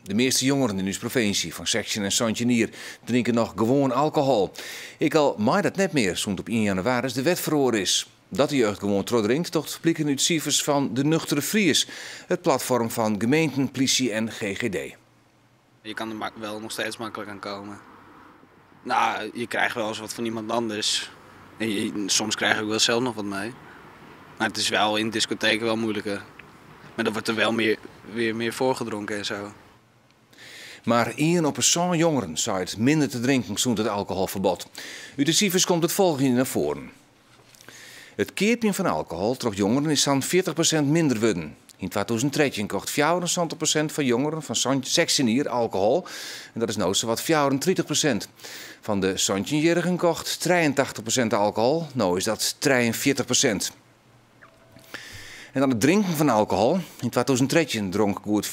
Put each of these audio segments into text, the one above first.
De measte jongeren yn ús provinsje fan 16 en 17 jier drinke noch gewoan alkohol. Ek al mei dat net mear sûnt op 1 jannewaris de wet feroare is. Dat de jeugd gewoan trochdrinkt, docht bliken út sifers fan de Nuchtere Fries, it platfoarm fan gemeenten, plysje en GGD. Je kan er wel nog steeds makkelijk aan komen. Nou, je krijgt wel eens wat van iemand anders. En soms krijg ik wel zelf nog wat mee. Maar het is wel in discotheken wel moeilijker. Maar dan wordt er wel weer meer voorgedronken en zo. Mar ien op 'e sân jongeren seit minder te drinken sûnt it alkoholferbod. Ut de sifers komt it folgjende nei foaren. It keapjen fan alkohol troch jongeren is sa'n 40% minder wurden. Yn 2013 kocht 74% fan jongeren fan 16 jier alkohol. En dat is no sawat 34%. Fan de 17-jierrigen kocht 83% alkohol, no is dat 43%. En dan it drinken fan alkohol. Yn 2013 dronk goed 84%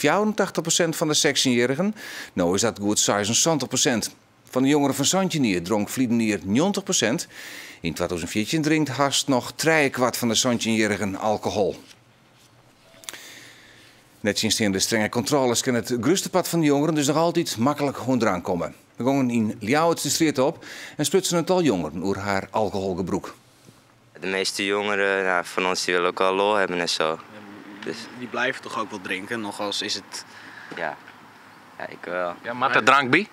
fan de 16-jierrigen, no is dat goed 76%. Fan de jongeren fan 17 jier dronk ferline jier 90%. Yn 2014 drinkt hast noch trijekwart fan de 17-jierrigen alkohol. Nettsjinsteande de strenge kontrôles kin it grutste part fan de jongeren dus noch altyd maklik oan drank komme. We gongen yn Ljouwert de strjitte op en sprutsen in tal jongeren oer har alkoholgebrûk. De meeste jongeren, nou, van ons die willen ook wel lol hebben en zo. Dus Die blijven toch ook wel drinken, nog als is het... Ja, ja, ik wel. Ja, moat der drank by?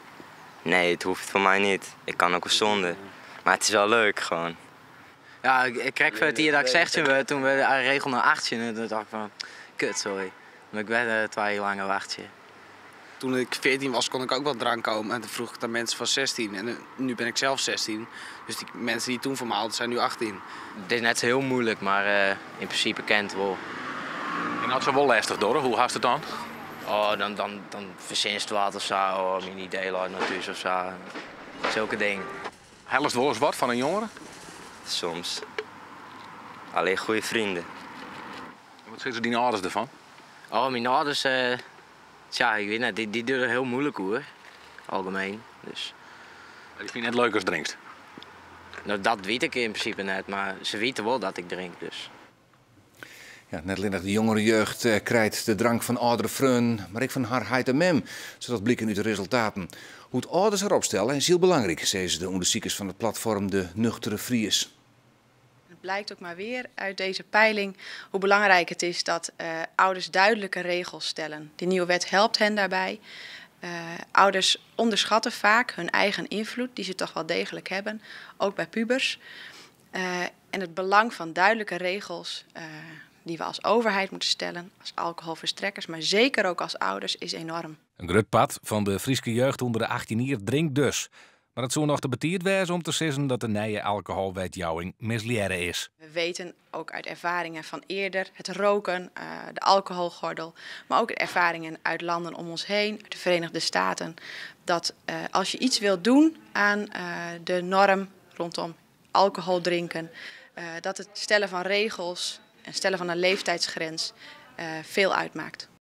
Nee, het hoeft voor mij niet. Ik kan ook wel zonder. Maar het is wel leuk gewoon. Ja, ik kreeg voor het hier dat ik 16 werd, toen werd de regel naar 18 en toen dacht ik van, kut, sorry. Maar ik ben 2 jaar langer wachten. Toen ik 14 was, kon ik ook wel drank komen. En toen vroeg ik aan mensen van 16. En nu ben ik zelf 16. Dus die mensen die toen van me haalden, zijn nu 18. Het is net zo heel moeilijk, maar in principe kent wel. En als ze wel lastig door, hoe haast het dan? Oh, dan verzinst wat of zo, of mijn idee laat natuurlijk of zo. Zulke dingen. Hellest wel eens wat van een jongere? Soms. Alleen goede vrienden. En wat zeggen die ouders ervan? Oh, mijn ouders, tja, ik weet niet, die doen er heel moeilijk hoor. Algemeen, dus. Die vinden het leuk als drinkt? Nou, dat weet ik in principe net, maar ze weten wel dat ik drink, dus. Ja, net alleen de jongere jeugd krijgt de drank van oudere freun, maar ek fan har heit en mem, sa bliken út de resultaten. Hoe't âlders har opstelle is hiel belangryk, sizze de ûndersikers fan it platfoarm De Nuchtere Fries. Het blijkt ook maar weer uit deze peiling hoe belangrijk het is dat ouders duidelijke regels stellen. Die nieuwe wet helpt hen daarbij. Ouders onderschatten vaak hun eigen invloed, die ze toch wel degelijk hebben, ook bij pubers. En het belang van duidelijke regels die we als overheid moeten stellen, als alcoholverstrekkers, maar zeker ook als ouders, is enorm. In grut part fan de Fryske jeugd ûnder de 18 jier drinkt dus. Mar it soe noch te betiid wêze om te sizzen dat de nije alkoholwetjouwing mislearre is. We weten ook uit ervaringen van eerder, het roken, de alcoholgordel, maar ook ervaringen uit landen om ons heen, uit de Verenigde Staten, dat als je iets wilt doen aan de norm rondom alcohol drinken, dat het stellen van regels en stellen van een leeftijdsgrens veel uitmaakt.